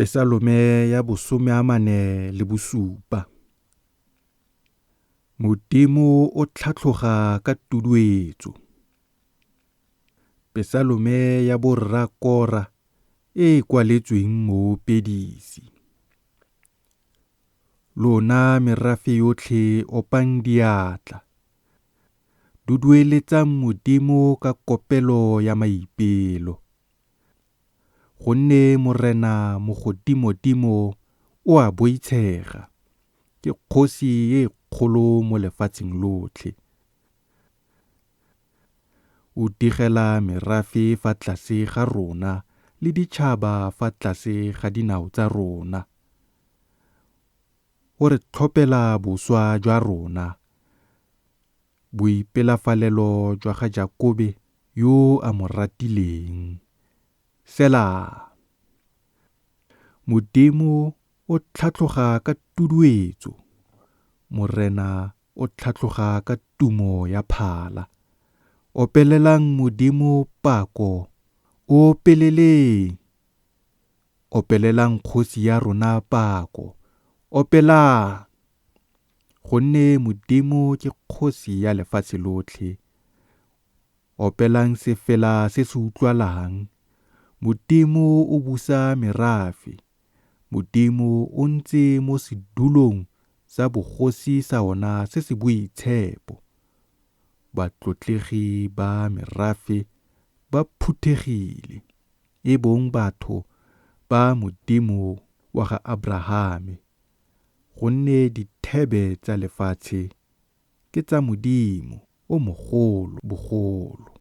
Pesalome ya bo 47. Modimo o tlhatloga ka tuduetso. Pesalome ya borra Kora e e kwaletsweng moopedisi. Lona merafe yotlhe opang diatla! Dudueletsang Modimo ka kopelo ya maipelo! Gonne Morena Mogodimodimo o a boitshega, ke kgosi e kgolo mo lefatsheng lotlhe. O digela merafe fa tlase ga rona le ditšhaba fa tlase ga dinao tsa rona. O re tlhophela boswa jwa rona, boipelafalelo jwa ga Jakobe yo a mo ratileng. Sela. Modimo o tlhatloga ka tuduetso, Morena o tlhatloga ka tumo ya phala. Opelelang Modimo pako, o opeleleng! Opelelang kgosi ya rona pako, opelang! Gonne Modimo ke kgosi ya lefatshe lotlhe. Opelang sefela se se utlwalang, Modimo o busa merafe, Modimo o ntse mo sedulong sa bogosi sa ona se se boitshepo. Batlotlegi ba merafe ba phuthegile, e bong batho ba Modimo wa ga Aberahame, gonne dithebe tsa lefatshe ke tsa Modimo o mogolo bogolo.